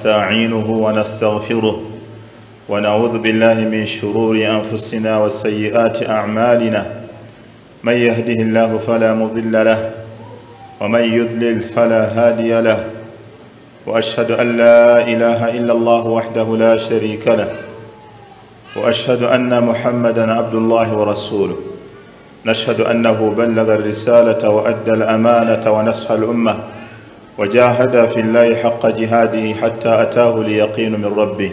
نستعينه ونستغفره ونعوذ بالله من شرور أنفسنا وسيئات أعمالنا، من يهده الله فلا مضل له ومن يضلل فلا هادي له، وأشهد أن لا إله إلا الله وحده لا شريك له، وأشهد أن محمدا عبد الله ورسوله. نشهد أنه بلغ الرسالة وأدى الأمانة ونصح الأمة وجاهد في الله حق جهاده حتى أتاه اليقين من ربه.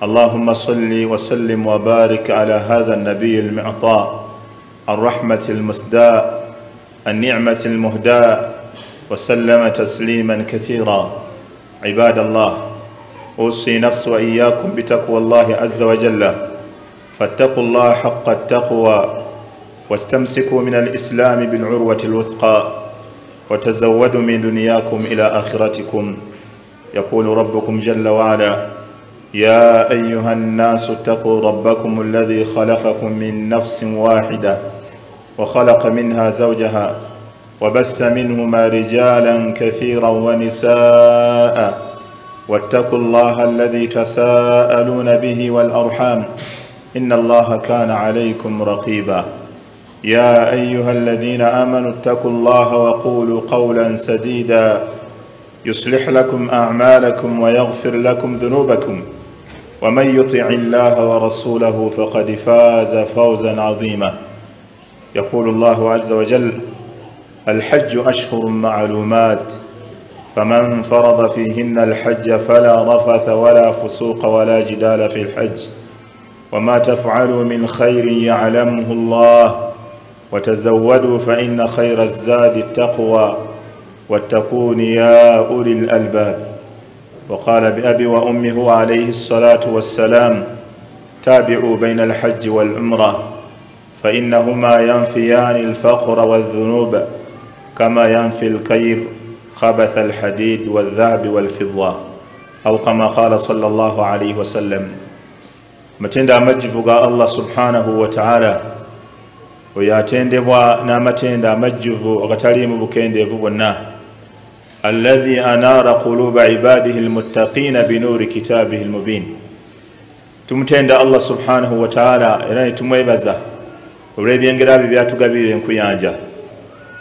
اللهم صل وسلم وبارك على هذا النبي المعطاء، الرحمة المسداء، النعمة المهداء، وسلم تسليما كثيرا. عباد الله، أوصي نفسي وإياكم بتقوى الله عز وجل، فاتقوا الله حق التقوى، واستمسكوا من الإسلام بالعروة الوثقى، وتزودوا من دنياكم إلى آخرتكم. يقول ربكم جل وعلا: يا أيها الناس اتقوا ربكم الذي خلقكم من نفس واحدة وخلق منها زوجها وبث منهما رجالا كثيرا ونساء، واتقوا الله الذي تساءلون به والأرحام إن الله كان عليكم رقيبا. يا أيها الذين آمنوا اتقوا الله وقولوا قولا سديدا يصلح لكم أعمالكم ويغفر لكم ذنوبكم، ومن يطع الله ورسوله فقد فاز فوزا عظيما. يقول الله عز وجل: الحج أشهر معلومات، فمن فرض فيهن الحج فلا رفث ولا فسوق ولا جدال في الحج، وما تفعلوا من خير يعلمه الله، وتزودوا فإن خير الزاد التقوى، واتقون يا أولي الألباب. وقال بأبي وأمه عليه الصلاة والسلام: تابعوا بين الحج والعمرة، فإنهما ينفيان الفقر والذنوب كما ينفي الكير خبث الحديد والذهب والفضة، أو كما قال صلى الله عليه وسلم. Matendo amajjuvu ga Allah subhanahu wa ta'ala, oyo atendebwa n'amatendo amajjuvu agataliimu bukendeevu bwonna, alladhi anara quluba ibadihi almuttaqina binuri kitabihi almubin. Tumutenda Allah subhanahu wa ta'ala era ne tumwebaza olw'ebyengera bye byatugabirira enkuyanja.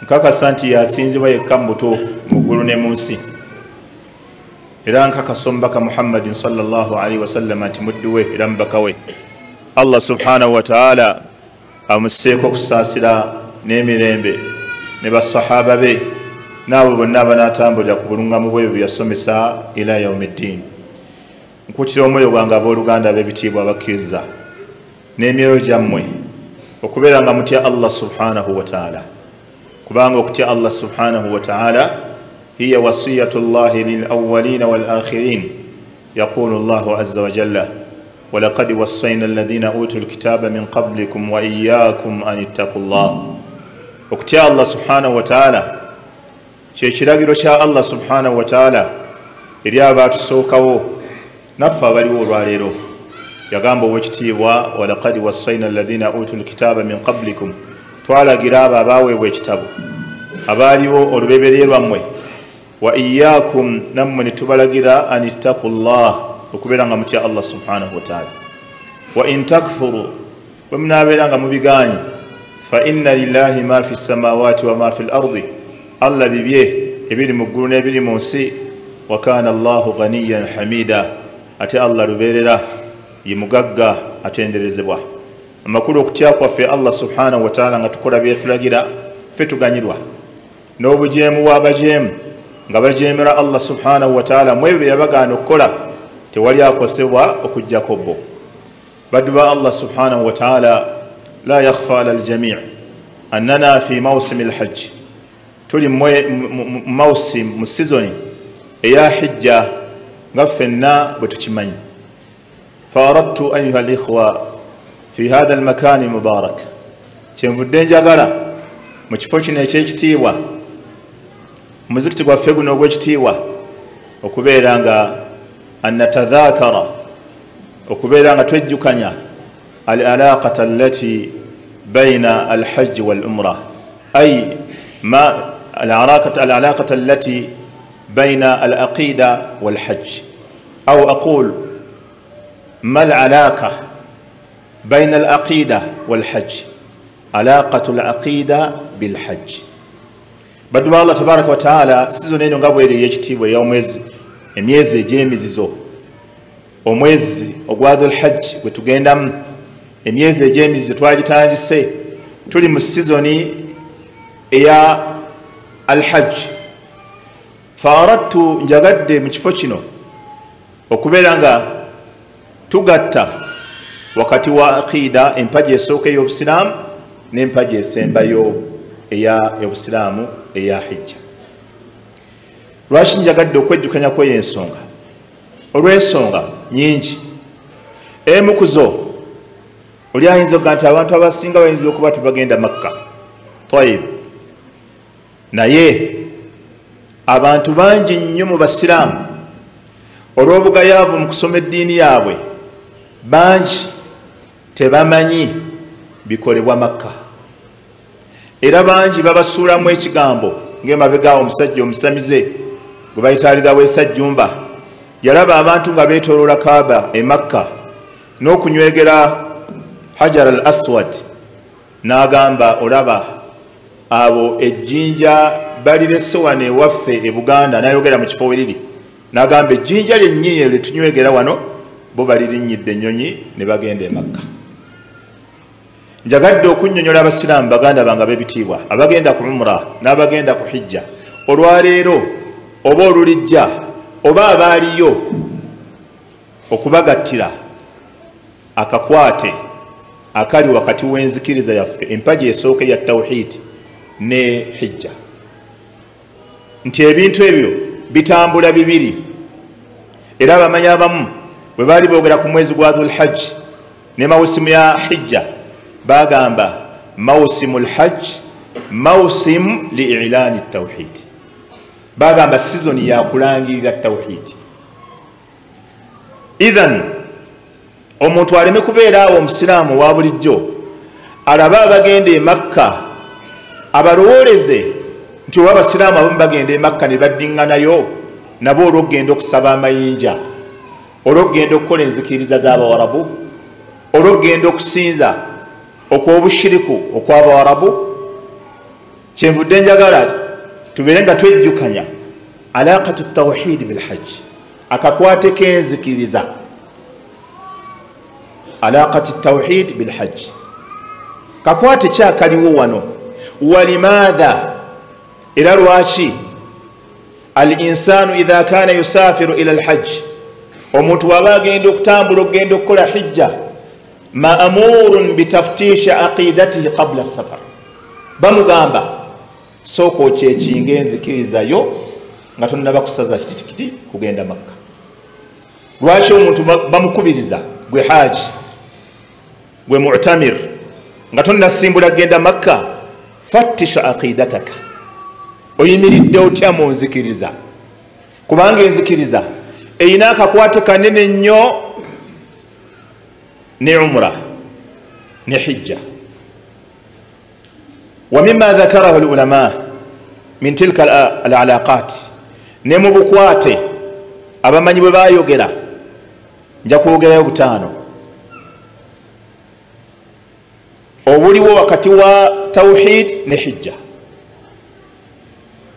Nkakasa nti yasinzibwa yekka mu butuufu mu ggulu ne mu nsi, era nkakasa omubaka Muhammadin sallallahu alaihi wasallam nti muddu we era mubaka we. Allah subhanahu wa ta'ala amusseeko okusaasira n'emirembe ne basahaba be n'abo bonna abanaatambulira ku bulungamu bwe bwe yasomesa ila yaumiddin. Nkutira omwoyo gwange abooluganda ab'ebitiibwa abakkiriza n'emyoyo gyammwe okubeera nga mutya Allah subhanahu wa ta'ala, kubanga okutya Allah subhanahu wa ta'ala hiya wasiyatu llahi lilawalina walakhirin. Yaqulu llahu azza wa jalla: walaqad wassayna alladhina utul kitaba min qablikum wa iyyakum an ittaqullah. Okutya Allah subhanahu wa ta'ala kye kiragiro kya Allah subhanahu wa ta'ala eri abaatusookawo naffe abaliwo olwaleero. Yagamba owekitiibwa: walaqad wassayna alladhina utul kitaba min qablikum, twalagira abo abaaweebwa ekitabo abaaliwo olubeberye lwammwe, wa iyyakum, nammwe ne tubalagira, an ittaqullah, okubeera nga mutya Allah subhanahu wa ta'ala. Wa in takfuru, bwe munaabeera nga mubigaanyi, fa inna lillahi ma fi samawati wa ma fi l ardi, Allah bibye ebiri mu ggulu n'ebiri mu nsi, wa kana Allahu ghaniyan hamida, ate Allah lubeerera ye mugagga atenderezebwa. Amakulu okutya kwaffe Allah subhanahu wa ta'ala nga tukola byetulagira ffe tuganyirwa, n'obujeemu bw'abajeemu nga bajeemera Allah subhanahu wa ta'ala mu ebyo bye yabagaana okukola, tewali akosebwa okuggyako bo. Baddu ba Allah subhanahu wa ta'ala, la yakhfa ala aljami' annana fi mawsimi alhajj, tuli mu mawsim, mu sizoni eya hijja nga ffenna bwe tukimanyi. Fa aradtu ayuha alikhwa fi hadha almakani mubarak, kyenvudde njagala mu kifo kino ekyekitiibwa, muzikiti gwaffe guno ogw'ekitiibwa, okubeera nga annatadhakara, okubeera nga twejjukanya al alaqata allati baina alhajji wal umra, ay ma al alaqata allati baina al aqida wal hajj. Au aqul ma alalaqa baina alaqida walhajj, alaqatu alaqida bilhajj. Baddu ba Allah tabaraka wa taala, sizoni eno nga bweri ey'ekitiibwa ey'omwezi, emyezi egy'emizizo, omwezi ogwa Dhulhajj gwe tugendamu, emyezi egy'emizizo twagitandise, tuli mu sizoni eya alhajj. Faaradtu, njagadde mu kifo kino okubeera nga tugatta wakati wa aqida, empagi esooka ey'obusiraamu n'empagi esembayo eya obusiraamu eya hijja. Lwaki njagadde okwejjukanya kweyo ensonga? Olw'ensonga nyingi. Emu ku zo, oli ayinza okuga nti abantu abasinga bayinza okuba tebagenda Makka. Tayib, naye abantu bangi nnyo mu basiraamu olw'obugayaavu mu kusoma eddiini yaabwe, bangi tebamanyi bikolebwa Makka, era bangi babasuulamu ekigambo. Ng'emabegaawo omusajja omusamize gwe bayita Weesajjumba yalaba abantu nga beetooloola Kaaba e Makka n'okunywegera Hajar al Aswad, n'agamba olaba abo ejjinja balirese wano ewaffe e Buganda, n'ayogera mu kifo weriri, n'agamba ejjinja lyennyini lye tunywegera wano bo balirinnyidde ennyonyi ne bagenda e Makka. Njagadde okunnyonnyola abasiraamu baganda bange ab'ebitiibwa abagenda ku umra n'abagenda ku hijja olwaleero oba olulijja oba abaaliyo, okubagattira akakwate akali wakati w'enzikiriza yaffe, empagi esooka eya tawhid ne hijja, nti ebintu ebyo bitambula bibiri. Era abamanyi abamu bwe baali boogera ku mwezi gwa Dhulhajj ne mawusimu ya hijja, bagamba mawsimu lhajj mawsimu liilani tawhid, bagamba sizoni yakulangirira tawhid. Ithan omuntu aleme kubeera awo omusiraamu wa bulijjo alabe abagenda e Makka abalowooleze nti oba abasiraamu abamu bagenda e Makka ne baddiŋŋanayo nabo olw'okugenda okusaba amayinja, olw'okugenda okukola enzikiriza z'abawarabu, olw'okugenda okusinza okw'obushiriku okw'abawarabu. Kyenvudde njagala tubeere nga twejjukanya alaqatu tawhidi bilhajj, akakwate k'enzikiriza, alaqatu tawhid bilhajj, kakwate kyakaliwo wano. Walimaadha, era lwaki al insanu idha kana yusafiru ila alhajj, omuntu waba agenda okutambula okugenda okukola hijja, ma'murun bitaftishi aqidatihi qabla safar, bamugamba sooka okyekinga enzikiriza yo nga tonnaba kusaza kitikiti kugenda Makka. Lwaki omuntu bamukubiriza gwe haji gwe mu'tamir nga tonnasimbula kugenda Makka, fattisha aqidataka, oyimiridde otya mu nzikiriza? Kubanga enzikiriza erina akakwate kanene nnyo ne umra ne hijja. Wa mimma dhakarahu alulama min tilka alalaqat, ne mu bukwate abamanyi bwe bayogera, nja kwogerayo butaano obuliwo wakati wa tawhid ne hijja.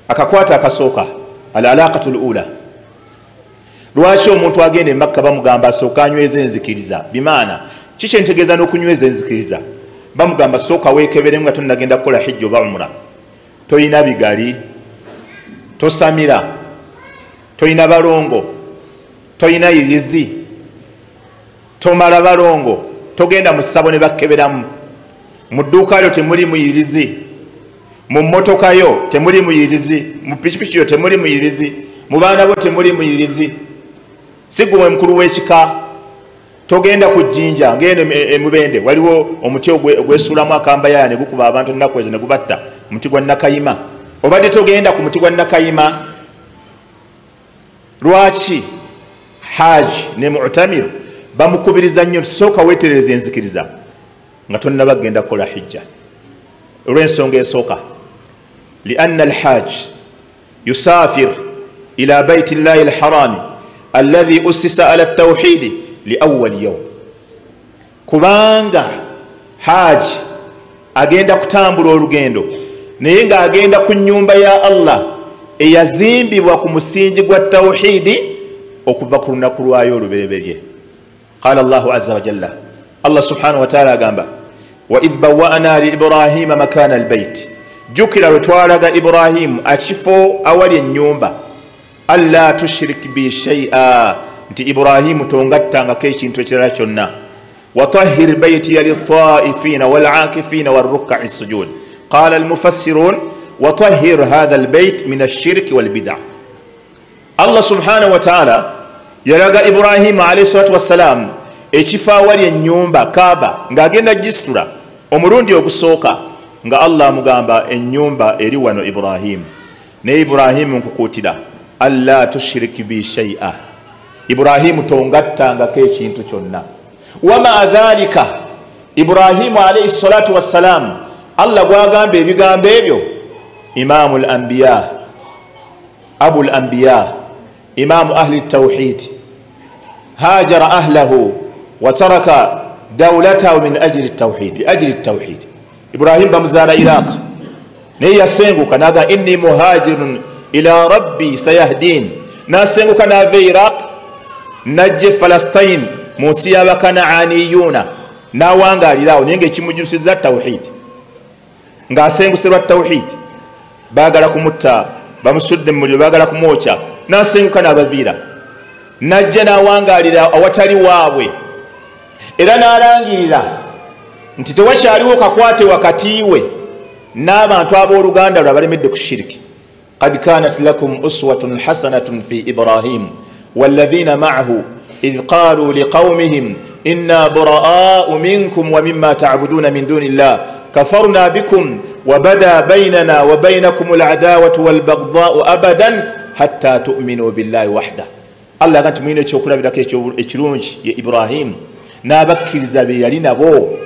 Akakwata akasooka alalaqatu alula, lwaki omuntu agenda e Makka bamugamba asooka anyweze enzikiriza? Bimaana kiki ntegeeza n'okunyweza enzikiriza? Bamugamba sooka weekeberemu nga tonnagenda kukola hijja oba umra, toyina bigali, tosamira, toyina balongo, toyina irizi, tomala balongo, togenda mu ssabo ne bakkeberamu, mu dduuka lyo temuli muyirizi, mu mmotoka yo temuli muyirizi, mu pikipiki yo temuli muyirizi, mu baana bo temuli muyirizi, si gwe mukulu w'ekika, togenda ku jjinja ngeno emubende waliwo omuti ogwesuulamu akambayaya ne gukuba abantu ennaku ezo ne gubatta, omuti gwa Nakayima. Obadde togenda ku muti gwa Nakayima. Lwaki haji ne mu'tamir bamukubiriza nnyo nti sooka weeterereza enzikiriza nga tonnaba kugenda kukola hijja? Olw'ensonga esooka, lianna alhaj yusafir ila baiti llahi alharami Alladhi ussisa ala tawhidi li awwal yawm. Kubanga haji agenda kutambula olugendo naye ng'agenda ku nnyumba ya Allah eyazimbibwa ku musingi gwa tawhidi okuva ku lunaku lwayo olubereberye. Qala Allahu azza wa jalla, Allah subhanahu wa ta'ala agamba, wa idh bawwa'na li Ibrahima makana albayt, jjukira lwe twalaga Ibrahimu akifo awali ennyumba, alla tushrik bi shay'a, nti Ibrahimu tongattangako ekintu ekirala kyonna, watahhir baytiya lit-ta'ifina wal-'akifina war-ruk'i sujud. Qala al-mufassirun watahhir hadha al-bayt min ash-shirki wal-bid'ah. Allah subhanahu wa ta'ala yalaga Ibrahimu alayhi salatu wassalam ekifo awali ennyumba Kaaba ng'agenda gisitula omulundi ogusooka, nga Allah amugamba ennyumba eri wano Ibrahimu, naye Ibrahimu nkukuutira alla tushrik bi shay'a, Ibrahimu tongattangako ekintu kyonna. Wama dhalika, Ibrahimu alayhi salatu wassalam Allah gwagamba ebigambo ebyo, imamu al-anbiya, abu al-anbiya, imamu ahli tawhid, hajara ahlahu wa taraka dawlatahu min ajli tawhid, li ajli tawhid. Ibrahim bamuzaala Iraq, naye yasenguka naga inni muhajirun ila rabbi sayahdin, nasenguka n'ava Iraq najje Palestine mu nsi y'Abakanaaniyuuna, n'awangaalirawo naye ng'ekimujusiza tawhid, ng'asenguse lwa tawhid. Baagala kumutta, bamusudde mu muliro, baagala kumwokya, n'asenguka n'abaviira, najja n'awangaalira awatali waabwe, era n'alangirira nti tewakyaliwo kakwate wakati we n'abantu ab'oluganda lwe abalemedde ku shiriki. Qad kanat lakum uswatun hasanatun fi Ibrahim walladhina ma'ahu idh qalu liqawmihim inna buraa'u minkum wa mimma ta'buduna min duni llah kafarna bikum wa bada baynana wa baynakum al'adawatu walbaghdha'u abadan hatta tu'minu billahi wahda. Allah agamba nti mulina ekyokulabirako ekirungi ye Ibrahim n'abakkiriza be yali nabo.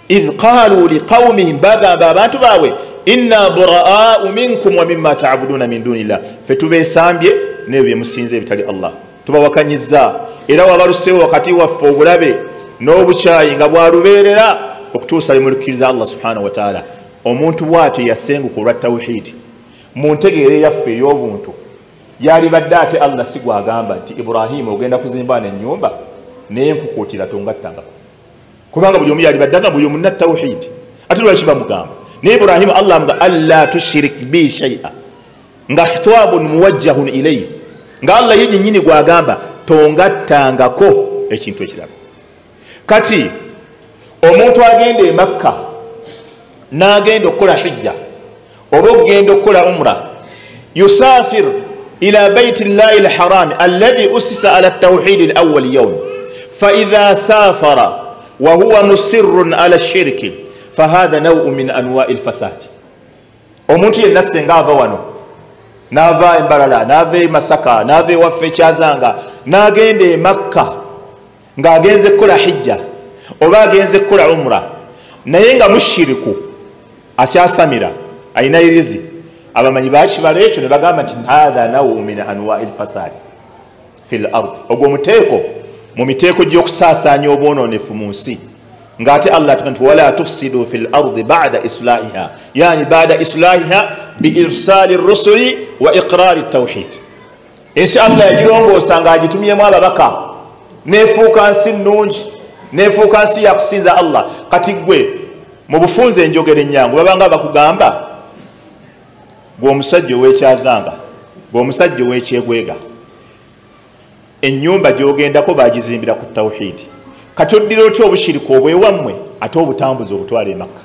Idh qalu liqawmihim, bagamba abantu baabwe, inna buraa'u minkum wa mimma ta'buduna min duni llah, ffe tubeesambye n'ebyo bye musinza ebitali Allah, tubawakanyizza, era wabaluseewo wakati waffe obulabe n'obukyayi nga bwalubeerera okutuusa lwe mulukkiriza Allah subhanahu wa ta'ala. Omuntu bw'atyo yasenguka olwa tawhidi. Mu ntegeera eyaffe ey'obuntu yalibadde ate Allah si gwagamba nti Ibrahimu ogenda kuzimba n'ennyumba naye nkukuutira tongattangako, kubanga buli omu yalibadde agamba buli omu na tawhidi, ate lwaki bamugamba? Naye Ibrahimu Allah amugamba alla tushrik bi shay'a, nga khitabun muwajjahun ilayhi, nga Allah ye nnyini gwagamba tongattangako ekintu ekirala. Kati omuntu agenda e Makka n'agenda okukola hijja oba okugenda okukola umra, yusafir ila baiti llahi lharami alladhi ussisa ala tawhidi lawali yaum, faidha safara wa huwa musirrun ala shirki fahadha nauu min anwai lfasadi. Omuntu yenna senga ava wano n'ava Embalala, n'ava e Masaka, n'ava ewaffe Ekyazanga, n'agenda e Makka ng'agenze kukola hijja oba agenze kukola umra, naye nga mushiriku asyasamira alina irizi, abamanyi bakibala ekyo ne bagamba nti hadha nawu min anwai lfasadi fi l ardi, ogwo muteeko mu miteeko gy'okusaasaanya obwonoonefu mu nsi, ng'ate Allah atuga nti wala tufsidu fi l ardi bada islahiha, yani bada islahiha bi irsali rusuli wa iqrari tawhid. Ensi Allah yagirongoosa ng'agitumyemu ababaka, neefuuka nsi nnungi, neefuuka nsi yakusinza Allah. Kati ggwe mu bufunze enjogera ennyangu babanga bakugamba gwe omusajja ow'Ekyazanga, gwe omusajja ow'Ekyegwega, ennyumba gy'ogendako bagizimbira ku tawhidi, kati oddira otya obushiriku obwewammwe ate obutambuzi obutwala e Makka?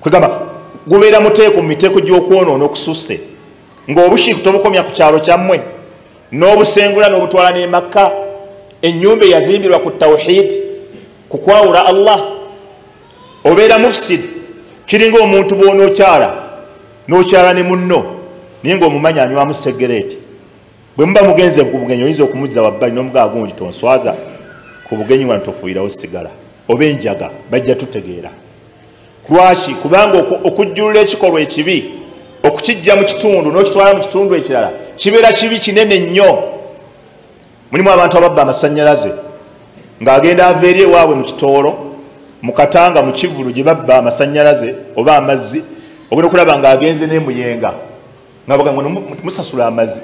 Kwegamba gubeera muteeko mu miteeko gy'okwonoona okususse, ng'obushiriku tobukomya ku kyalo kyammwe n'obusengula n'obutwala n'e Makka. Ennyumba eyazimbirwa ku tawhidi, ku kwawula Allah, obeera mufsid. Kiringa omuntu bw'onookyala n'okyala ne munno naye ng'omumanyi anywamu segereeti, bwe muba mugenze ku bugenyi oyinza okumuzza wabbali n'omugaa gundi tonswaza ku bugenyi wano tofuuyirawo sigala oba enjaga, bajja tutegeera. Lwaki? Kubanga okujjulula ekikolwa ekibi okukijja mu kitundu n'okitwala mu kitundu ekirala kibeera kibi kinene nnyo. Mulimu abantu ababba amasannyalaze ng'agenda ava eri ewaabwe mu kitoolo, mu Katanga, mu Kivulu gye babba amasannyalaze oba amazzi, ogenda okulaba ng'agenze n'emuyenga nga bagamba musasula amazzi,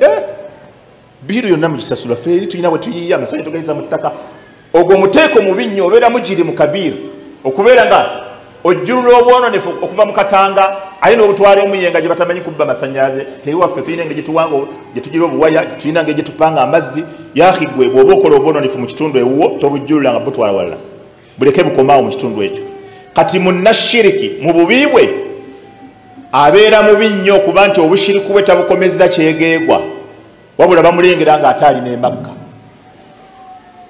biiru yonna mugisasula, ffe eri tulina bwe tuyiiya amasannyalaze tugaiza mu ttaka. Ogwo omuteeko mubi nnyo, obeera mugiri mu kabiiri okubeera nga ojjulula obwononefu okuva mu Katanga ate n'obutwala emuyenga gye batamanyi kubba amasannyalaze. Teri waffe tulina engeri gyetuwanga gye tugira obuwaya, tulina engeri gye tupanga amazzi. Yahi gwe bw'oba okola obwononefu mu kitundu ewuwo tobujjulula nga butwala walala, buleke bukomaawo mu kitundu ekyo. Kati munnashiriki mu bubi bwe abeera mubi nnyo okuba nti obushiriku bwe tabukomezza kyegeegwa, wabula bamulengera ng'ate alina e Makka.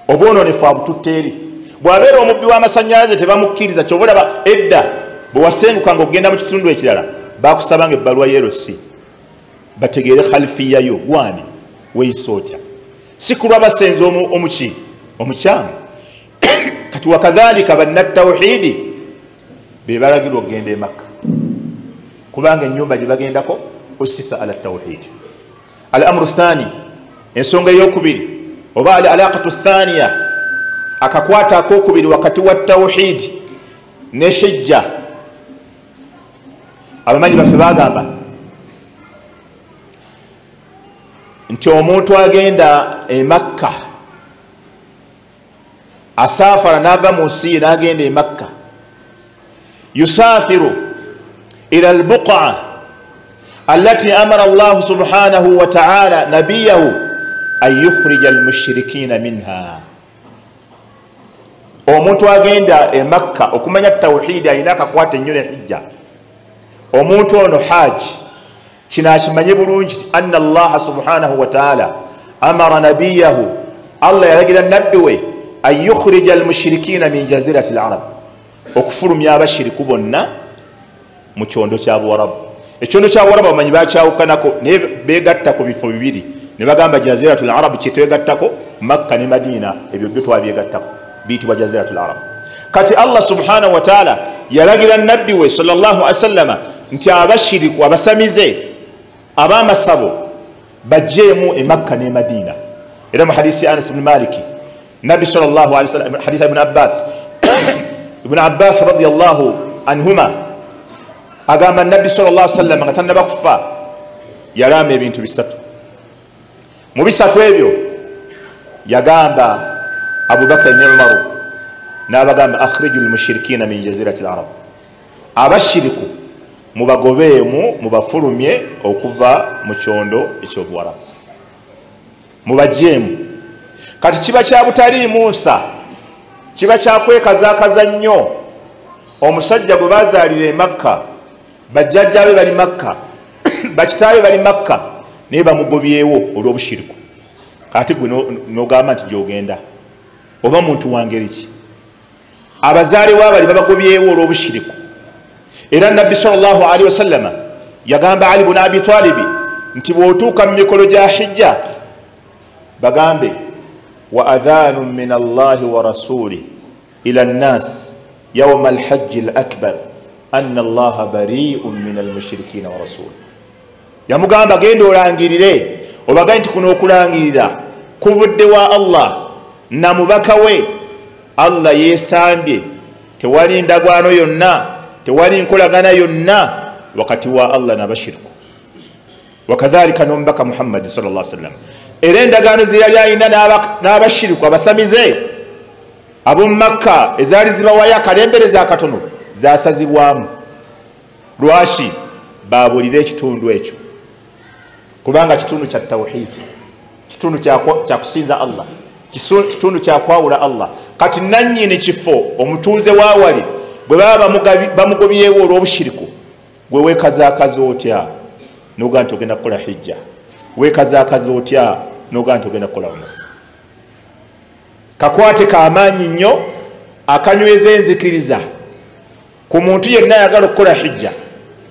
Obwononefu abututte eri. Bw'abeera omubbi w'amasannyalaze tebamukkiriza. Ky'oba olaba edda bwe wasengukanga okugenda mu kitundu ekirala bakusabanga ebbaluwa y'erosi bategeere khalifiyayo gwani weeyisa otya, si kulwa basenza omuki omukyamu. Kati wakadhalika bannatawhidi be balagirwa okugenda e Makka, kubanga ennyumba gye bagendako usisa ala tawhidi. Al amru thani, ensonga eyokubiri oba al alaqatu thaniya, akakwata akokubiri wakati wa tawhidi ne hijja. Abamanyi baffe bagamba nti omuntu agenda e Makka asafara n'ava mu nsi ye n'agenda e Makka, yusafiru ila albuqa allati amara Allahu subhanahu wa ta'ala nabiyahu an yukhrija almushrikina minha. Omuntu agenda e Makka okumanya tawhidi alina akakwata ennyo ne hijja. Omuntu ono haji kino akimanye bulungi nti anna Allaha subhanahu wa ta'ala amara nabiyahu, Allah yalagira nabbi we an yukhrija almushrikina min jazirati al-arab, okufulumya abashiriku bonna mu kyondo kya Buwarabu. Ekyondo kya Buwarabu abamanyi bakyawukanako naye beegatta ku bifo bibiri ne bagamba jaziratul arab kyetwegattako Makka ne Madina, ebyo byo twabyegattako biyitibwa jaziratul arab. Kati Allah subhanahu wa ta'ala yalagira nabbi we sallallahu alaihi wasallama nti abashiriku abasamize abamasabo bajjeemu e Makka ne Madina. Era mu hadisi Anas ibn Maliki nabbi sallallahu alaihi wasallam, hadisi Ibn Abbas, Ibn Abbas radiyallahu anhuma agamba nabbi sallallahu alaihi wasallam nga tannaba kufa yalama ebintu bisatu. Mu bisatu ebyo yagamba Abubakar ne Umaru n'abagamba akhriju lmushirikina min jazirati al-arab, abashiriku mubagobeemu mubafulumye okuva mu kyondo ekyobuwarabu, mubajjeemu. Kati kiba kya butaliimu nsa, kiba kyakwekazaakaza nnyo. Omusajja gwe bazaalira e Makka, bajjajjaabe bali Makka, bakitaabe bali Makka, naye bamugobyewo olw'obushiriku. Kati gwe n'ogamba nti gy'ogenda oba muntu wa ngeri ki? Abazaale waabali babagobyewo olw'obushiriku. Era nabbi sallallahu alaihi wasallama yagamba Ali bun Abi Talibi nti bw'otuuka mu mikolo gya hijja bagambe wa adhanu min Allahi wa rasulih ila nnas yawma alhajji al akbar anna Allaha bari'un min almushrikina wa rasulih. Yamugamba genda olangirire obagambe nti kuno okulangirira kuvudde wa Allah na mubaka we. Allah yeesambye, tewali ndagaano yonna, tewali nkolagana yonna wakati wa Allah n'abashiriku, wakadhalika n'omubaka Muhammadi sallallahu alaihi wasallam. Era endagaano ze yali alina n'abashiriku abasamize ab'omu Makka ezaali zibawayo akalembereza akatono zasazibwamu. Lwaki? Baabulire ekitundu ekyo, kubanga kitundu kya tawhidi, kitundu kya kusinza Allah, kitundu kya kwawula Allah. Kati nannyini kifo omutuuze waawali bwe baba bamugobyewo olw'obushiriku, gwe weekazaakaza otya n'ogamba nti ogenda kukola hijja? Weekazaakaza otya n'ogamba nti ogenda kukola umra? Kakwate kamaanyi nnyo akanyweza enzikiriza ku muntu yenna ayagala okukola hijja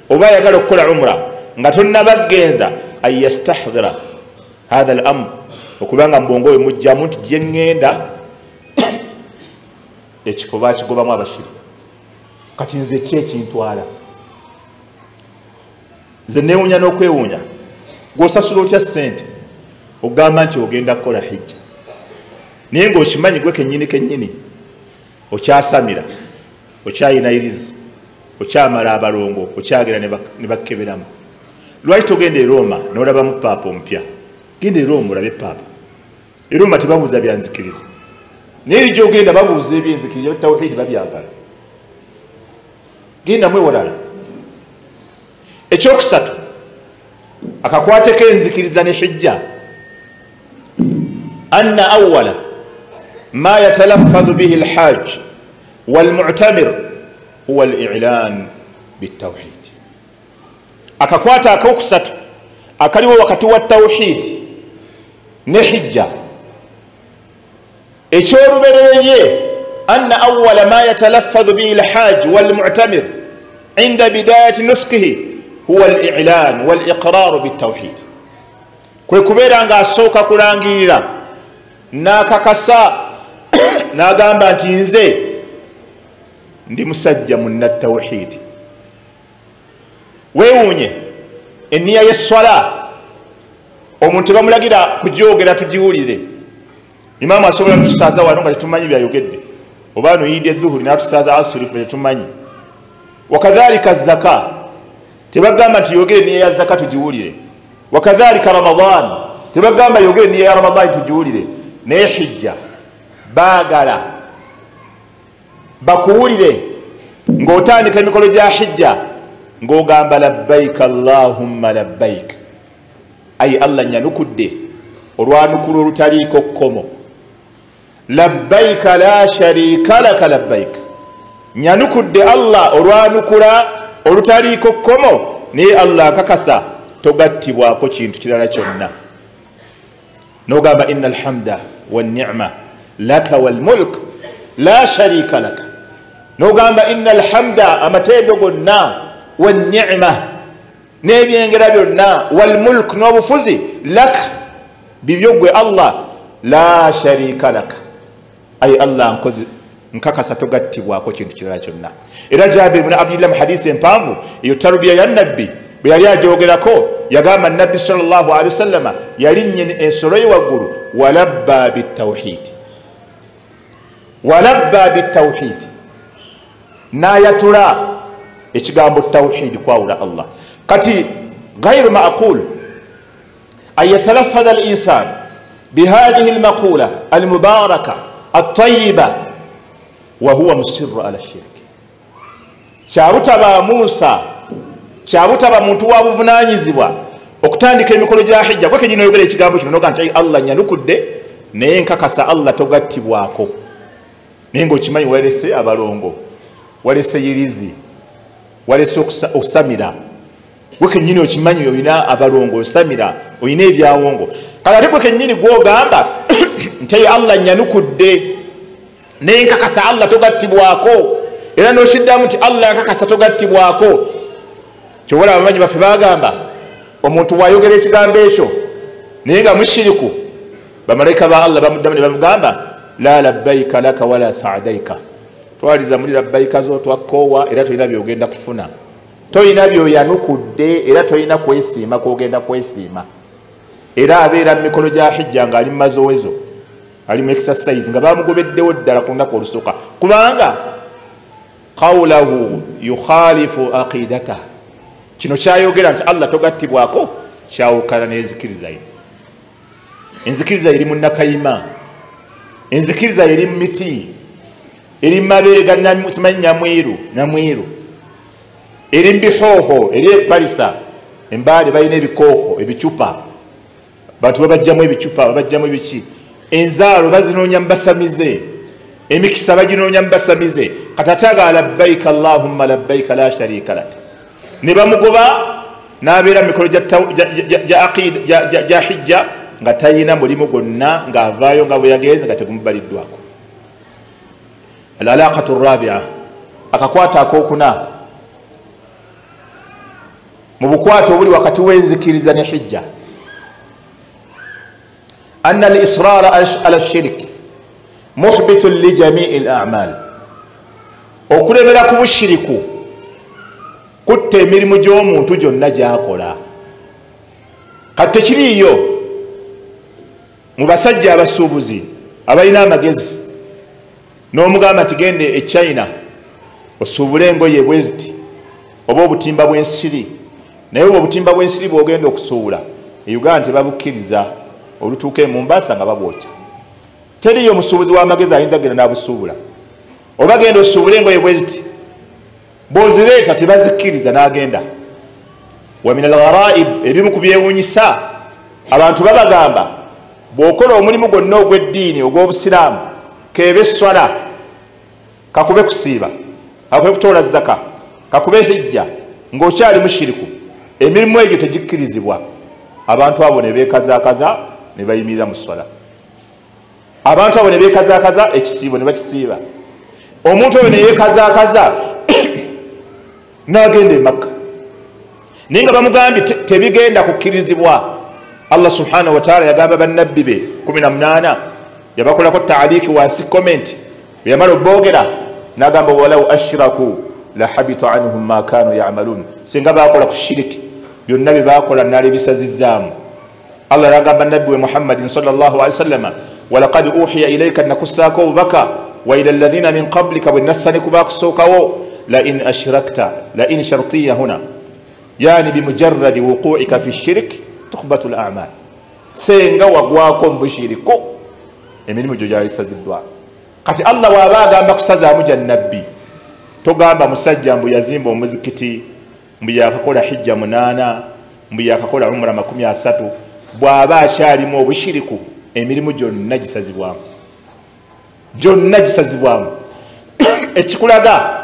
oba ayagala okukola umra nga tonnabagenda an yastahdira hatha al amr, okubanga mu bwongo bwe mujjamu nti gye ŋŋenda ekifo bakigobamu abashiriku, kati nze ki ekintwala? Nze neewuunya n'okwewuunya, gw'osasula otya ssente ogamba nti ogenda kukola hijja Naye ng'okimanyi gwe kennyini kennyini okyasamira, okyayinayiriza, okyamala abalongo, okyagera ne bakeberamu. Lwaki togenda e Roma n'olabamu paapa omupya? Genda e Roma olabe paapa. E Roma tebabuuza byanzikiriza, naye eri gyogenda babuuza ebyenzikiriza, tawhidi babyagala. Genda mwewalala. Ekyokusatu, akakwate k'enzikiriza ne hijja, anna awwala ma yatalaffadhu bihi alhajj walmu'tamir huwa al-i'lan bitawhid. Akakwata akokusatu akaliwo wakati wa tawhid ne hijja, ekyolubereberye, anna awwala ma yatalaffadhu bihi alhajj walmu'tamir inda bidayati nusukihi huwa al-i'lan wal-iqrar bitawhid. Kwe kubeera ng'asooka kulangirira n'akakasa n'agamba nti nze ndi musajja munnatawhidi. Weewuunye enniya y'esswala omuntu bamulagira kugyogera tugiwulire. Imaamu asobola tutusaaza wano nga tetumanyi byayogedde, oba no yidi edhuhuri n'atusaaza asuri ffe tetumanyi. Wakadhalika zaka, tebagamba nti yogere enniya ya zaka tugiwulire. Wakadhalika Ramadan, tebagamba yogere enniya ya Ramadan tugiwulire. Naye hijja baagala bakuwulire ng'otandika emikolo gya hijja ng'ogamba labbaik allahumma labbaik, ayi Allah nyanukudde olwanukula olutaliiko kkomo, labbaika la sharika laka labbaik, nyanukudde Allah olwanukula olutaliiko kkomo, naye Allah nkakasa togattibwako kintu kirala kyonna. N'ogamba inna alhamda wanni'ma laka walmulk la sharika laka, n'ogamba inna alhamda, amatendo gonna, wanni'ma, n'ebyengera byonna, walmulk, n'obufuzi, lak, bibyo gwe Allah, la sharika laka, ayi Allah nkakasa togattibwako kintu kirala kyonna. Era Jabir ibn Abdillah mu hadisi empanvu eyo tarubiya ya nabbi bwe yali agyogerako yagamba nabbi sallallahu alaihi wasallama yalinnye ensolo ye waggulu, walabba bitawhid, walabba bitawhid, n'ayatula ekigambo tawhid, kwawula Allah. Kati ghairu ma'qul an yatalaffadha al-insan bihadhihi al-maqula al-mubaraka at-tayyiba wa huwa musirru ala shirk. Kyabutaba Musa, kyabutaba muntu wa buvunaanyizibwa okutandika emikolo gya hijja gwe kenyini oyogera ekigambo kino noga nti Allah nyanukudde, naye nkakasa Allah togattibwako, naye ng'okimanyi walese abalongo, walese yirizi, walese okusamira. Gwe kennyini okimanyi olina abalongo, osamira, olina ebyawongo. Kale ate gwe kennyini gw'ogamba nti Allah nyanukudde, naye nkakasa Allah togattibwako, era n'okiddamu nti Allah nkakasa togattibwako. Kyobola abamanyi baffe bagamba omuntu bw'ayogera ekigambo ekyo naye nga mushiriku, bamalayika ba Allah bamuddamu ne bamugamba la labbaika laka wala saadaika, twaliza muli labbaika zo twakkoowa, era tolina byogenda kufuna, tolina byoyanukudde, era tolina kwesiima kwogenda kwesiima. Era abeera mu mikolo gya hijja ng'ali mu mazowezo, ali mu exercise, nga bamugobeddewo ddala ku lunaku olusooka, kubanga qawlahu yukhalifu aqidata, kino kyayogera nti Allah togattibwako kyawukana n'enzikiriza ye. Enzikiriza eri mu nakayima, enzikiriza eri mu miti, eri mu mabeere ga simanyi nyamwiru namwiru, eri mu bihooho, eri epalisa embaale balina ebikooho, ebicupa, bantu babajjamu ebicupa, babajjamu ebiki, enzaalo bazinoonya mu basamize, emikisa baginoonya mu basamize. Kati ate labbaika allahumma labbaika la sharika lak, ne bamugoba n'abeera mu mikolo gya hijja nga talina mulimu gwonna, ng'avaayo nga bwe yagenze nga tegumubaliddwako. Al-alaqatu rabia, akakwata akokuna mu bukwate obuli wakati w'enzikiriza ne hijja, anna al-israra ala shirk muhbitun li jamii al-a'mal, okulemera ku bushiriku kutta emirimu gy'omuntu gyonna gy'akola. Kati tekiriiyo mu basajja abasuubuzi Abalina amagezi n'omugamba nti gende e China osuubule engoye bweziti oba obutimba bw'ensiri, naye obwo obutimba bw'ensiri bw'ogenda okusuubula e Uganda tebabukkiriza, olutuuka e Mombasa nga babwokya. Teriyo omusuubuzi w'amagezi ayinza kugenda n'abusuubula. Oba genda osuubule engoye bweziti, bw'ozireeta tebazikkiriza, n'agenda. Wa min algharaib, ebimu ku byewuunyisa abantu babagamba bw'okola omulimu gwonna ogw'eddiini ogw'obusiraamu, keebe esswala, kakube kusiiba, kakube kutoola zaka, kakube hijja, ng'okyali mushiriku, emirimu egyo tegikkirizibwa. Abantu abo ne beekazaakaza ne bayimirira mu swala. Abantu abo ne beekazaakaza ekisiibo ne bakisiiba. Omuntu oyo ne yeekazaakaza n'agenda e Makka, naye nga bamugambye tebigenda kukkirizibwa. Allah subhanahu wataala yagamba bannabbi be 18, yabakolako taaliki wansi comment, yamala oboogera n'agamba walau ashraku la habita anhum ma kanu yamalun, singa bakola ku shiriki byonna bye bakola nali bisazizaamu. Allah yagamba nabbi we Muhammadin sallallahu alaihi wasallam, walaqad uhiya ilayka, nakussaako obubaka, wa ila alladhina min qablika, bwe nassa ne ku baakusookawo, la in ashrakta, la in shartiya huna, yani bimujarradi wuqu'ika fi shirik tukhbatu al-a'mal, senga wagwako mu bushiriku emirimu gyo gyalisaziddwa. Kati Allah bw'aba agamba kusazaamu gya nabbi, togamba musajja mbu yazimba omuzikiti, mbu yakakola hijja 8, mbu yakakola umra 30, bw'aba akyalimu obushiriku emirimu gyonna gisazibwamu, gyonna gisazibwamu. Ekikulaga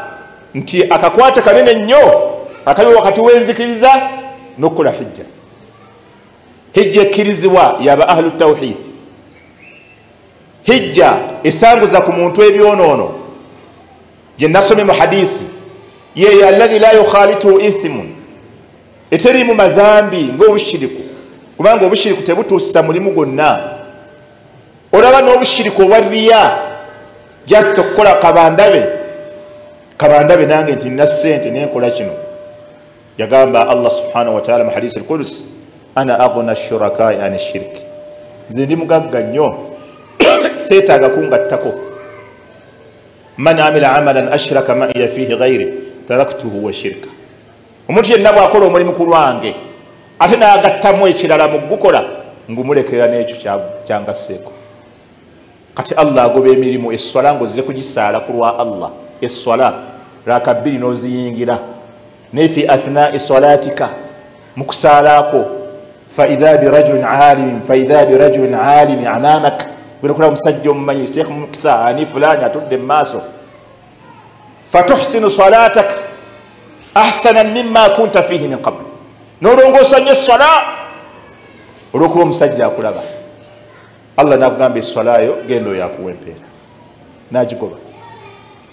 nti akakwate kanene nnyo akali wakati w'enzikiriza n'okukola hijja. Hijja ekkirizibwa yaba ahlu tawhid. Hijja esanguza ku muntu ebyonoono gye nasomye mu hadisi, yeyo alladhi la yukhalituhu ithimun, eteriimu mazambi ng'obushiriku, kubanga obushiriku tebutuusa mulimu gwonna. Olaba n'obushiriku obwa riya, just okukola kabandabe kabandabe nange nti nina ssente nenkola kino. Yagamba Allah subhanahu wataala mu hadisi al-Qudus, ana aghna shurakai ani shirki, nze ndi mugagga nnyo seetaaga kungattako. Man amila amalan ashraka ma'iya fihi ghairi taraktuhu wa shirka, omuntu yenna bw'akola omulimu ku lwange ate n'agattamu ekirala mu gukola, ngumulekera n'ekyo kyangasseeko. Kati Allah agoba emirimu, esswala ng'ozze kugisaala ku lwa Allah, esswala raka 2 n'oziyingira, naye fi athnai salatika, mu kusaalaako, faidha birajulin alimin, faidha birajulin alimi amamak, bwenokulaba omusajja omumanyi Sheikh Mukisa ani fulani atudde mu maaso, fatuhsinu salatak ahsanan mimma kunta fihi min qabl, n'olongoosa nnyo esswala olw'okuba omusajja akulaba. Allah n'akugamba esswalayo genda oyo akuwa empeera, n'agigoba.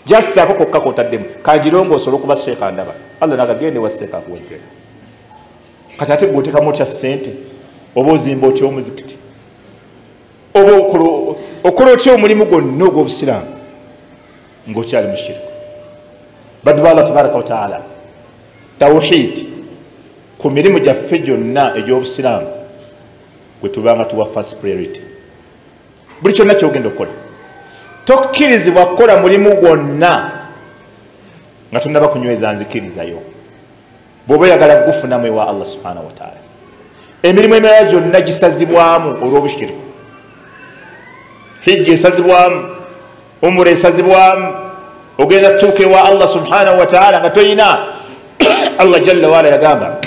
Just ako kokka kotaddemu kagirongoosa olw'okuba Sheikh andaba, Allah n'agagenda ewa Sheikh akuwa empeera. Kati ate gwe oteekamu otya ssente, oba ozimba otya omuzikiti, oba okola otya omulimu gwonna ogw'obusiraamu ng'okyali mu shiriku? Baddu ba Allah tabaraka wa taala, tawhid ku mirimu gyaffe gyonna egy'obusiraamu gwe tubanga tuwa first priority. Buli kyonna kyogenda okukola, tokkirizibwa kukola mulimu gwonna nga tonnaba kunyweza nzikirizayo, bw'oba oyagala kugufunamu ewa Allah subhanahu wa taala. Emirimu emirala gyonna gisazibwamu olw'obushiriku. Hijja esazibwamu, umura esazibwamu, ogenda tutuuka ewa Allah subhanahu wa taala nga toyina. Allah jalla waala yagamba,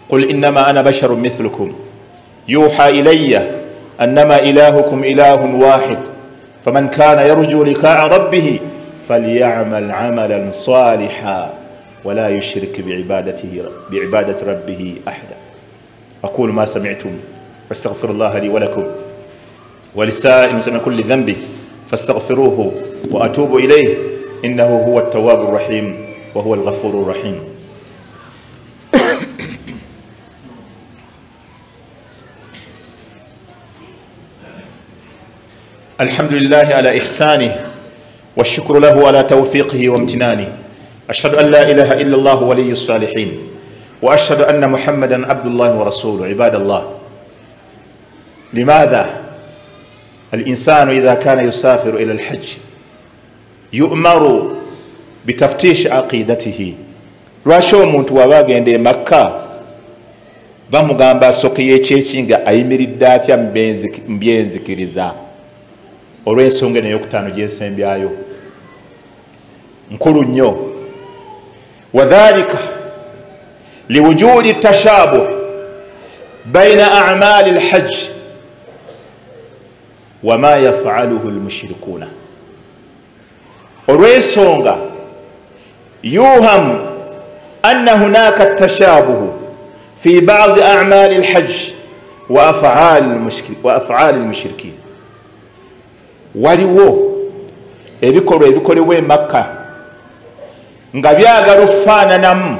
qul innama ana basharun mithlukum yuha ilayya annama ilahukum ilahun wahid faman kana yarju liqaa rabbih falyamal amalan saliha wala yushrik biibadati rabbih ahada. Aqulu ma sami'tum wastaghfirullaha li wa lakum ولسائر المسلمين كل ذنب فاستغفروه وأتوب إليه إنه هو التواب الرحيم وهو الغفور الرحيم. الحمد لله على إحسانه والشكر له على توفيقه وامتنانه، أشهد أن لا إله إلا الله ولي الصالحين، وأشهد أن محمدا عبد الله ورسوله. عباد الله، لماذا Alinsanu idha kana yusafiru ila alhajj yu'maru bitaftish aqidatihi. Lwaki omuntu waba agenda e Makka bamugamba asooke yekyeki nga ayimiridde atya mu byenzikiriza? Olw'ensonga eno eyokutaano gyensembyayo nkulu nnyo. Wadhalika liwujudi tashabuh baina a'mali alhajj wama yafaluhu almushrikuna. Olw'ensonga yuham anna hunaka tashabuhu fi ba'd a'mali alhajj wa af'al almushrikin. Waliwo ebikolwa ebikolebwa e Makka nga byagala okufaananamu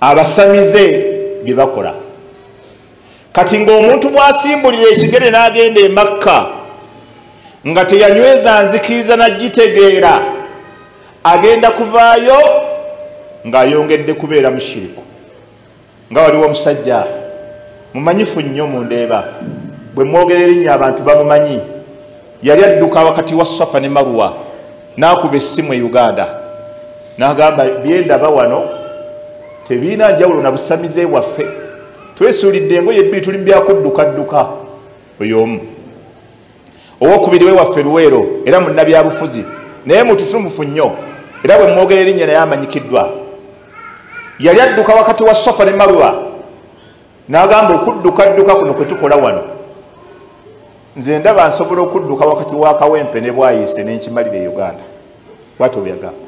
abasamize bye bakola. Kati ng'omuntu bw'asimbulira ekigere n'agenda e Makka nga teyanyweza nzikiriza nagitegeera, agenda kuvaayo ng'ayongedde kubeera mushiriku. Nga waliwo omusajja mumanyifu nnyo mu Ndeeba, bwe mwogera erinnya abantu bamumanyi, yali adduka wakati wa Safa ne Marwa n'akuba essimu e Uganda n'agamba, byendaba wano tebiina njawulo na busamize waffe, twesuulidde engoye ebbiri tuli mu byakuddukadduka. Oyo omu. Owokubiri we waffe Luweero, era munnabyabufuzi naye mututumufu nnyo, era bwe mwogera erinnya naye amanyikiddwa. Yali adduka wakati wa Safa ne Marwa n'agamba, okuddukadduka kuno kwe tukola wano, nze ndaba nsobola okudduka wakati wa Kawempe ne Bwayiise n'enkimalira e Uganda. Bw'atyo bwe yagamba.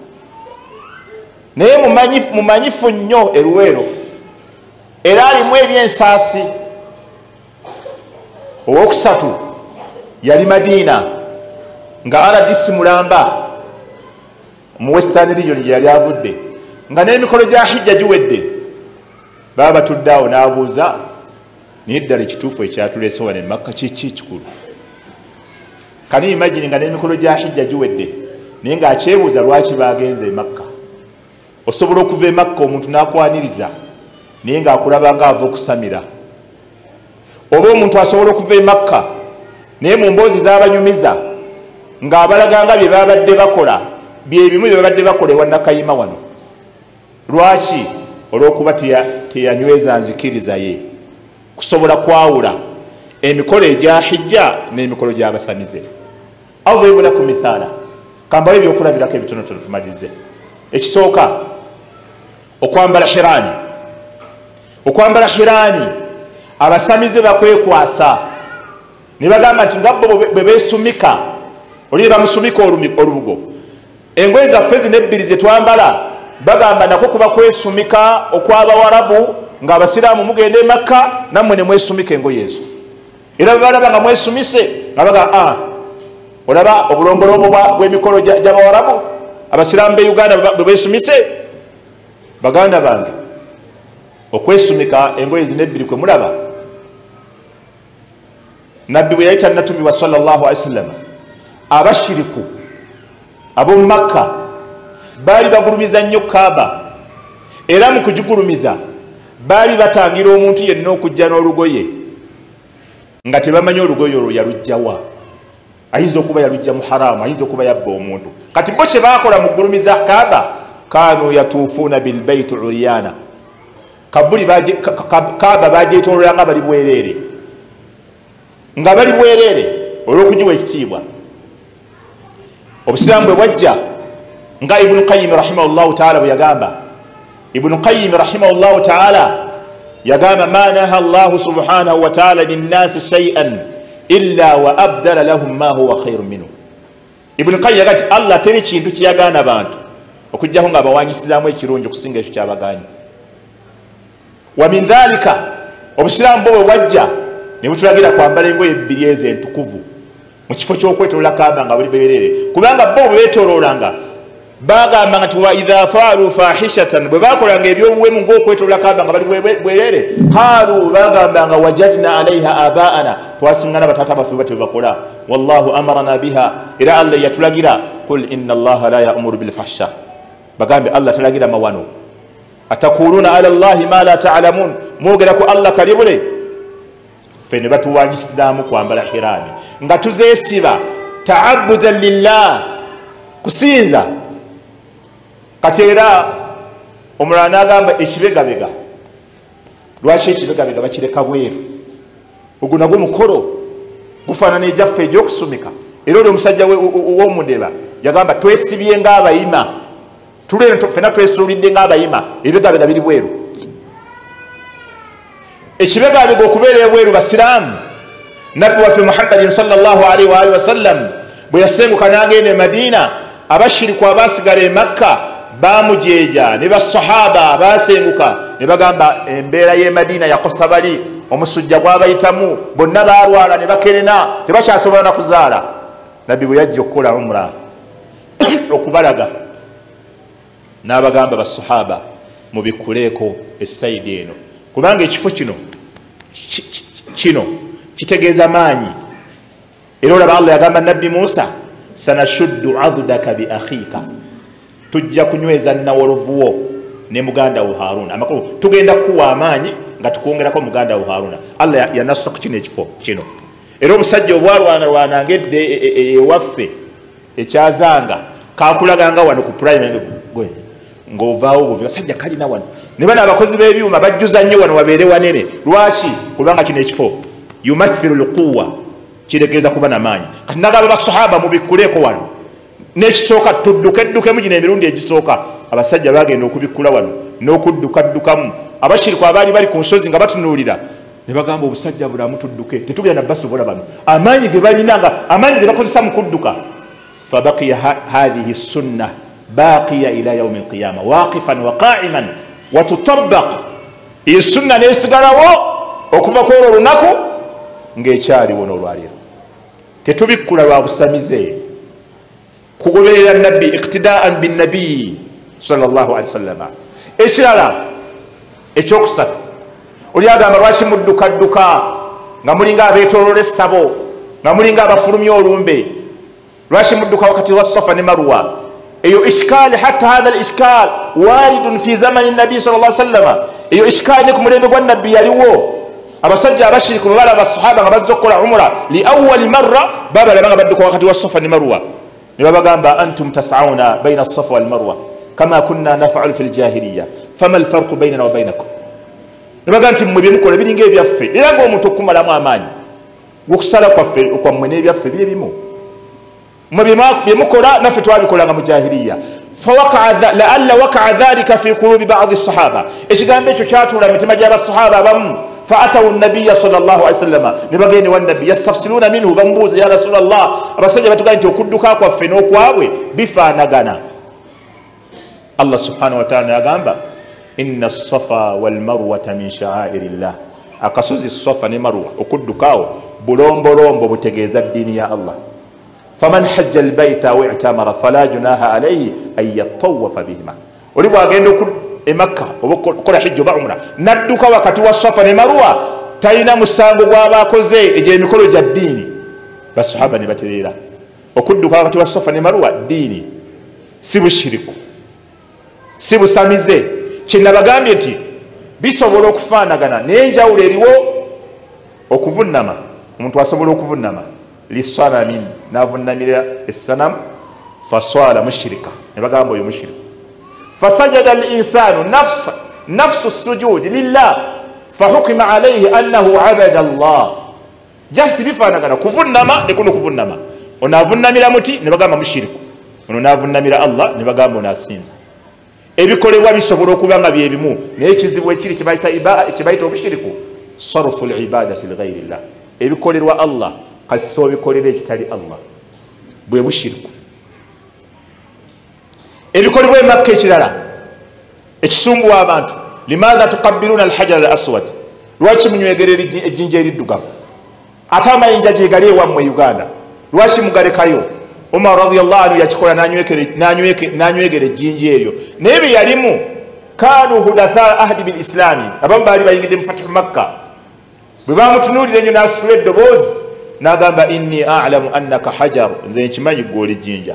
Naye mumanyifu nnyo e Luweero, era alimu ebyensaasi. Owokusatu yali Madiina nga RDC mulamba mu Western Region gye yali avudde, nga n'emikolo gya hijja giwedde, baba batudde awo n'abuuza, naye ddala ekituufu ekyatuleese wano e Makka kiki ekikulu? Kani imagine nga n'emikolo gya hijja giwedde naye ng'akyebuuza lwaki bagenze e Makka. Osobola okuva e Makka omuntu n'akwaniriza naye ng'akulaba ng'ava okusamira, oba omuntu asobola okuva e Makka naye mu mboozi z'abanyumiza ng'abalaga nga bye babadde bakola bye bimu bye babadde bakola ewa Nakayima wano. Lwaki? Olw'okuba teyanyweza nzikiriza ye kusobola kwawula emikolo egya hijja n'emikolo gy'abasamize. Adribu lakum mithala, kambale ebyokulabirako ebitonotono tumalirize. Ekisooka, okwambala hirani. Okwambala hirani abasamize bakwekwasa ne bagamba nti nga bo bwe beesumika, oli ne bamusumika olubugo, engoye zaffe zino ebbiri ze twambala bagamba nako kuba kwesumika okw'abawarabu, ng'abasiraamu mugenda e Makka nammwe ne mwesumika engoye ezo. Era bwe balaba nga mwesumise nga bagamba, olaba obulombolombo bw'emikolo gy'abawarabu, abasiraamu b'e Uganda bwe beesumise. Baganda bange, okwesumika engoye zino ebbiri kwe mulaba, Nabbi bwe yali tannatumibwa sallallahu alaihi wasallam, abashiriku ab'omu Makka baali bagulumiza nnyo Kaaba, era mu kugigulumiza baali batangira omuntu yenna okujja n'olugoye nga tebamanyi olugoye olwo yaluggyawa. Ayinza okuba yaluggya mu haramu, ayinza okuba yabba omuntu. Kati bo kye baakola mu kugulumiza Kaaba, kanu yatuufuuna bilbaiti uriyana, kabuli Kaaba bagyetoolola nga bali bwereere, nga bali bwereere olw'okugiwa ekitiibwa. Obusiraamu bwe bwajja, nga Ibunu Qayimi rahimahullahu taala bwe yagamba, Ibunu Qayimi rahimahullahu taala yagamba, ma naha Llahu subhanahu wataala linnasi shaian illa wa abdala lahum ma huwa khairu minhu. Ibunu Qayim yaga nti Allah teri kintu kyeyagaana bantu okujjako nga abawanyisizaamu ekirungi okusinga ekyo kyabagaanyi. Wa min dhalika, obusiraamu bwo bwe bwajja ne butulagira kwambala engoye ebbiri ezo entukuvu mu kifo ky'okwetoloola Kaaba nga buli beerere, kubanga bo bwe beetoloolanga bagamba nti wa idha faalu fahishatan, bwe bakolanga ebyobuwemu ng'okwetoloola Kaaba nga bali bwerere, qaalu, bagambanga wajadna alaiha abaana, twasingana bataata baffe batyo bakola, wallahu amarana biha, era Allah yatulagira. Qul inna allaha la yamuru bilfahsha, bagambe Allah talagira mawano. Atakuluna ala llahi ma la talamun, mwogera ku Allah kalibule. Ffe ne batuwanyisizaamu kwambala hirami. Nga tuzeesiba taabudan lillah, kusinza. Kati era omulala n'agamba ekibegabega, lwaki ekibegabega bakireka bweru? Ogwo nagwo mukolo gufaanana egyaffe egy'okusumika. Era oli omusajja w'omundeba yagamba twesibye ng'abayima, fena twesuulidde ng'abayima, ebibegabega biri bweru. Ekibegabega okubeera ebweru, basiraamu, nabbi waffe Muhammadin sallallahu alaihi wa alihi wasallam bwe yasenguka n'agenda e Madiina, abashiriku abaasigala e Makka bamujeeja ne basahaba basenguka ne bagamba embeera y'e Madiina yakosa bali, omusujja gwabayitamu, bonna baalwala ne bakerena, tebakyasobola na kuzaala. Nabbi bwe yajja okukola umra okubalaga n'abagamba basahaba mubikkuleeko essayidi eno, kubanga ekifo kino kino kitegeeza maanyi. Era olaba Allah yagamba nabbi Musa, sanashuddu adudaka bi akhika, tujja kunyweza nawolovu wo ne muganda wo Haruna. Amakulu tugenda kuwa amaanyi nga tukwongerako muganda wo Haruna. Allah yanassa ku kino ekifo kino. Era omusajja obwalwanalwana ngedde ewaffe ekyazanga kakulaganga wano ku prime gwe ng'ovaawo buvi, basajja kalina wano ne bano abakozi b'ebyuma bajjuza nnyo wano wabeere wanene. Lwaki? Kubanga kino ekifo yumathiru lquwa, kiregeeza kuba namaanyi. Kati nagamba basahaba mubikkuleeko wano n'ekisooka tudduke ddukemu gino emirundi egisooka. Abasajja bagenda okubikkula wano n'okuddukaddukamu. Abashiriku abaali bali ku nsozi nga batunuulira ne bagamba obusajja bulamu, tudduke, tetugenda basobola bano, amaanyi ge balina nga amaanyi ge bakozesa mu kudduka. Fabaqiya hathihi sunna baqiya ila yaumi alqiyama waqifan wa qaiman watutabaq. Eyo sunna nesigalawo okuva ku olwo olunaku ng'ekyaliwo n'olwaleero. Tetubikkula lwa busamize, kugoberera nabbi, iqtidaan binnabiyi sallallahu alaihi wasallama. Ekirala ekyokusatu, oli agamba lwaki muddukadduka nga mulinga abeetooloola essabo, nga mulinga abafulumya olumbe, lwaki mudduka wakati wa Safa ne Marwa? Eyo ishkaali, hatta hatha al ishkaal waridun fi zamani nabii sallallahu alaihi wasallama. Eyo ishkaali ne ku mulembe gwa nabbi yaliwo. Abasajja abashiriku bwe balaba basahaba nga bazze okukola umura li awali marra, babalaba nga badduka wakati wa Safa ne Marwa, ne babagamba antum tasauna baina safa wal marwa kama kunna nafalu fi ljahiliya fama alfarqu bainana wa bainakum. Ne bagamba nti mmwe byemukola biringa ebyaffe, era ng'omuntu okumalamu amaanyi gwokusala kwaffe okwammwe n'ebyaffe byebimu, mmwe byemukola naffe twabikolanga mu jahiliya. Laalla wakaa dhalika fi qulubi badi sahaba, ekigambo ekyo kyatuula mitima gy'abasahaba abamu. Faatawu nabiya sallallahu alaihi wasallama, ne bagenda ewa nabbi yastafsiluna minhu, bamubuuza ya rasulallah, abasajja batugambye nti okudduka kwaffe n'okwabwe bifaanagana. Allah subhanahu wataala nagamba inna safa walmarwata min shaairi llah, akasozi Safa ne Marwa okuddukaawo bulombolombo butegeeza ddiini ya Allah. Faman hajja albaita aw i'tamara fala junaha alayhi an yatawafa bihima. Oli bwagenda e Makka oba okukola hijja oba umra nadduka wakati wa Safa ne Marwa, talina musango gw'aba akoze egyo emikolo gya ddiini. Basahaba ne batereera okudduka wakati wa Safa ne Marwa ddiini, si bushiriku, si busamize. Kyenabagambye nti bisobola okufaanagana, naye enjawulo eriwo okuvunnama. Omuntu asobola okuvunnama lisanamin, navunnamira essanamu, faswala mushirika, ne bagamba oyo mushiriku. Fasajada al insanu nafsu sujudi lillah fahukima alaihi annahu abada Allah. Just bifaanagana kuvunnama ne kuno kuvunnama. Ono avunnamira muti ne bagamba mushiriku, ono navunnamira Allah ne bagamba ono asinza. Ebikolebwa bisobola okuba nga byebimu, naye ekizibu ekiri kibayita obushiriku sarfu libadati lighairi llah, ebikolerwa Allah kasisa obikolera ekitali Allah, bwe bushiriku. Ebikolebwa emakka ekirala ekisumbuwa abantu, limadha tuqabbiluna alhajar al aswad, lwaki munywegera ejjinja eriddugavu ate amayinja gye gali ewammwe Uganda, lwaki mugalekayo? Umar radhiyallahu anhu yakikola n'anywegera ejjinja eryo, naye bye yalimu kanu hudatha ahdi bil islami, abamu baali bayingidde mu fatihu Makka. Bwe bamutunuulira ennyo n'asitula eddoboozi n'agamba inni alamu annaka hajar, nze nkimanyi ggwe oli jjinja,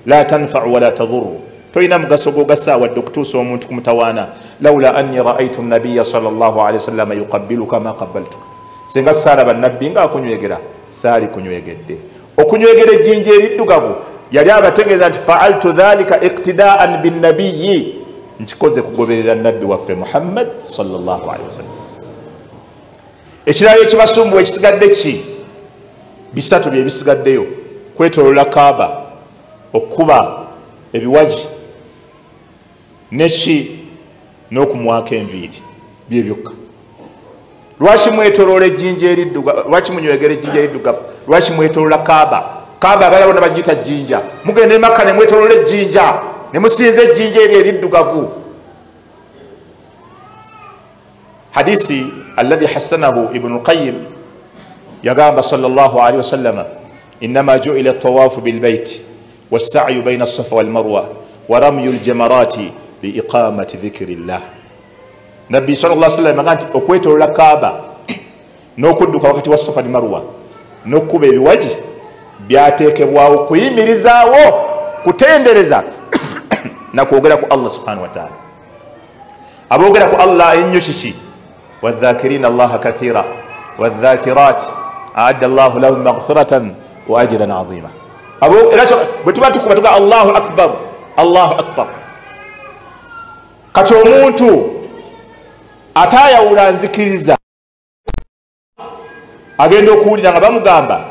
la tanfau wala tadhuru, tolina mugaso gw'ogasa wadde okutuusa omuntu ku mutawaana. Laula anni raaitu nabiya sallallahu alaihi wasallama yuqabbiluka ma qabbaltuka, Singa saalaba nabbi nga akunywegera, saali kunywegedde. Okunywegera ejjinja eriddugavu yali abategeeza nti faaltu dhalika iktidaan binnabiyi, nkikoze kugoberera nabbi waffe Muhammad sallallahu alaihi wasallam. Ekirala ekibasumbuwa ekisigadde ki? Bisatu bye bisigaddeyo: kwetolola Kaaba, okukuba ebiwaji, neki n'okumwako enviiri, bye byokka. Lwaki mwetolola ejjinja eriddugavu? Lwaki munywegera ejjinja eriddugavu? Lwaki mwetolola Kaaba? Kaaba abalala bonna bagiyita jjinja, mugenda e Makka ne mwetolola ejjinja, ne musinza ejjinja eryo eriddugavu. Hadisi alladhi hassanahu Ibnu Lqayim yagamba sallallahu alaihi wasallama, innama juila tawafu bilbaiti wassayu baina safa walmarwa wa ramyu ljamarati liiqamati dhikri llah. Nabbi sallallahu alaihi wasallam agamba nti okwetolola Kaaba n'okudduka wakati wa Safa ne Marwa n'okkuba ebiwaji byateekebwawo kuyimirizaawo, kutendereza nakwogera ku Allah subhanahu wa ta'ala. Aboogera ku Allah ennyo kiki? Wadhakirina allaha kathira wadhakirat aadda llahu lahum maghfiratan wa ajran azima. Bwe tuba tukuba tuga Allahu akbar, Allahu akbar. Kati omuntu atayawula nzikiriza agenda okuwulira nga bamugamba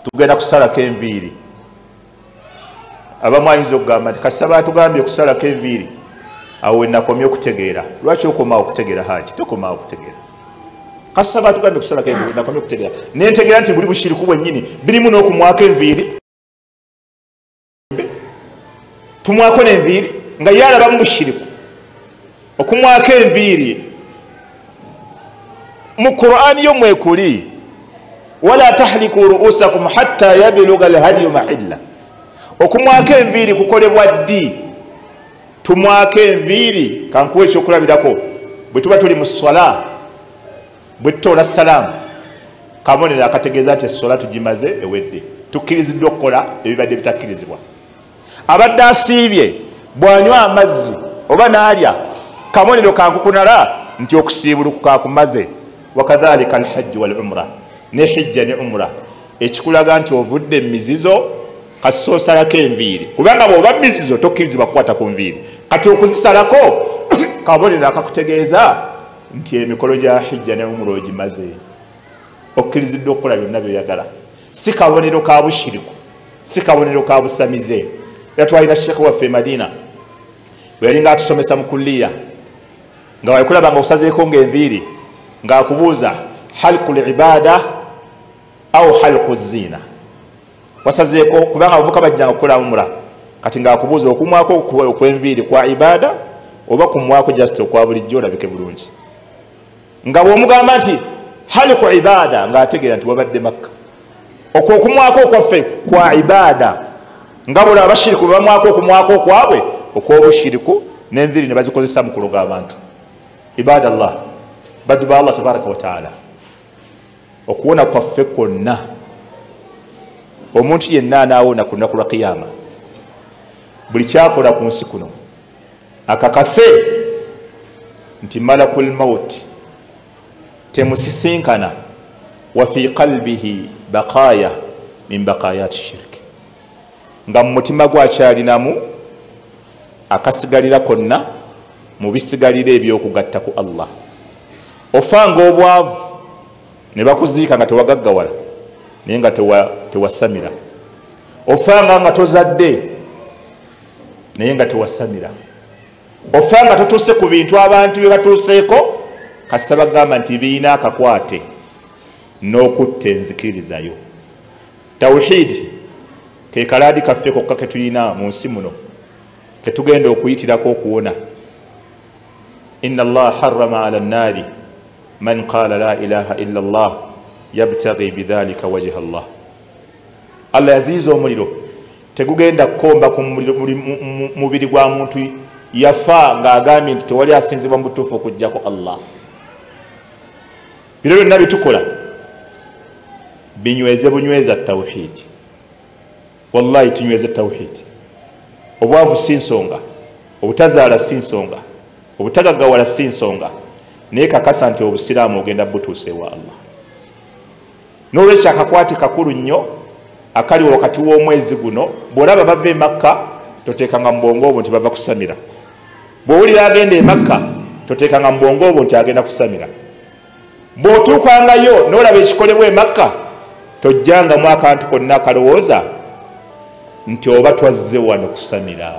tugenda kusalako enviiri. Abamu ayinza okugamba nti kasita batugambye okusalako enviiri, awo wenakomye okutegeera. Lwaki okomaawo okutegeera? Haji, tokomaawo okutegeera. Kasita batugambye okusalako enviiri, nakomye okutegeera, nentegeera nti buli bushiriku bwennyini birimu n'okumwako enviiri. Tumwako n'enviiri nga ye alabamu bushiriku. Okumwako enviiri mu Qur'ani yo mwekuli, wala tahliku ru'usakum hatta yabiluga alhadiyu mahilla. Okumwako enviiri kukolebwa ddi? Tumwako enviiri, kankuwa ekyokulabirako, bwe tuba tuli mu swala, bwe tutoola salaamu, kabonero akategeeza nti eswala tugimaze ewedde, tukkiriziddwa okukola ebibadde bitakkirizibwa. Abadde asiibye bw'anywa amazzi oba n'alya, kabonero kankukunala nti okusiibulukuka akumaze. Wakadhalika alhajju wal umra, ne hijja ne umra, ekikulaga nti ovudde emizizo, kasita osalako enviiri, kubanga bw'oba mizizo tokkirizibwa kukwata ku nviiri. Kati okuzisalako kabonero akakutegeeza nti emikolo gya hijja ne umra ogimaze, okkiriziddwa okukola byonna byoyagala. Si kabonero ka bushiriku, si kabonero ka busamize. Era twalina sheekh waffe e Madina bwe yalinga atusomesa mu kulliya, nga wakulaba nga osazeeko ng'enviiri, ng'akubuuza halqu libada au halqu zina. Wasazeeko kubanga abavubuka bajjanga okukola umra, kati ng'akubuuza okumwako okw'enviiri kwa ibada oba kumwako just okwa bulijjo olabike bulungi. Nga bw'omugamba nti halqu ibada, ng'ategeera nti wabadde Makka. Okwo okumwako okwaffe kwa ibada, nga buli abashiriku bwe bamwako okumwako okwabwe okw'obushiriku, n'enviiri ne bazikozesa mu kuloga abantu. Ibadallah, baddu ba Allah tabaraka wa taala, okuwona kwaffe kwonna, omuntu yenna anaawona ku lunaku lwa Kiyama, buli kyakola ku nsi kuno akakase nti malakul mauti temusisinkana, wa fi qalbihi baqaya min baqayati shirki, nga mu mutima gwe akyalinamu akasigalira konna mu bisigalira ebyokugatta ku Allah. Ofanga obwavu ne bakuziika nga tewagaggawala naye nga tewasamira. Ofanga nga tozadde naye nga tewasamira. Ofanga totuuse ku bintu abantu bye batuuseeko, kasita bagamba nti birina akakwate n'okutta enzikirizayo. Tawhidi ke kalaadi kaffe kokka ke tulina mu nsi muno, ketugenda okuyitirako okuwona. Inna allaha harrama ala nnaari man qala la ilaha illa allah yabtaghi bidhalika wajha Allah. Allah yaziyiza omuliro, tegugenda kukomba ku mubiri gwa muntu yafa ng'agambye nti tewali asinzibwa mu butuufu okuggyako Allah. Bino byonna bitukola binyweze bunyweza tawhidi. Wallahi tunyweze tawhidi. Obwavu si nsonga, obutazaala si nsonga, obutagaggawala si nsonga, Naye kakasa nti obusiraamu ogenda butuusa ewa Allah. N'olwekyo akakwate kakulu nnyo akali wakati w'omwezi guno. Bw'olaba bava e Makka, toteekanga mu bwongo obwo nti bava kusamira. Bw'owulira agenda e Makka, toteekanga mu bwongo obwo nti agenda kusamira. Bw'otuukangayo n'olaba ekikolebwa e Makka, tojjangamu akantu konna akalowooza nti oba twazze wano kusamira.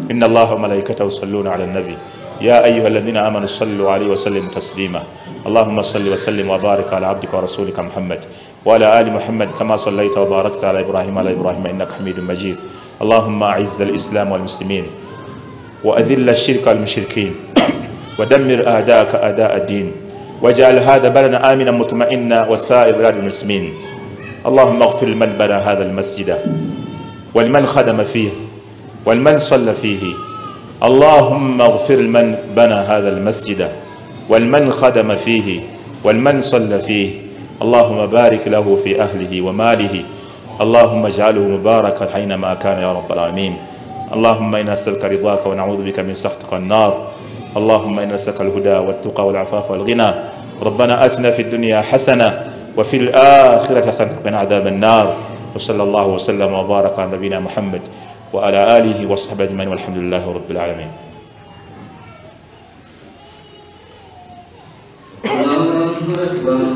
Inna Allaha wa malaikatahu yusalluna ala nabi ya ayuha alladhina amanu sallu alayhi wa sallimu taslima. Allahumma salli wa sallim wa barik ala abdika wa rasulika Muhammad wa ala ali Muhammad kama sallaita wa barakta ala Ibrahim ala Ibrahim innaka hamidun majid. Allahumma a'izz al-islam wal muslimin wa adhill ash-shirka wal mushrikin wa dammir a'da'aka a'da' ad-din waj'al hadha baladana aminan mutma'inna wa sa'ir bilad al-muslimin. Allahumma ighfir liman bana hadha al-masjida wal man khadama fihi wal man salla fihi. Allahumma ighfir liman bana hadha al-masjida wal man khadama fihi wal man salla fihi. Allahumma barik lahu fi ahlihi wa malihi. Allahumma ij'alhu mubarakan aynama kana ya rabbal alamin. Allahumma inna nas'aluka ridaka wa na'udhu bika min sakhatika wan-nar. Allahumma inna nas'aluka al-huda wat-tuqa wal-'afafa wal-ghina. Rabbana atina fid dunya hasana wa fil akhirati hasanatan wa qina 'adhaban nar. Wa sallallahu wa sallama wa baraka ala nabiyyina Muhammad wa ala alihi wa sahbihi ajma'in walhamdulillahi rabbil alamin. Allahu akbar.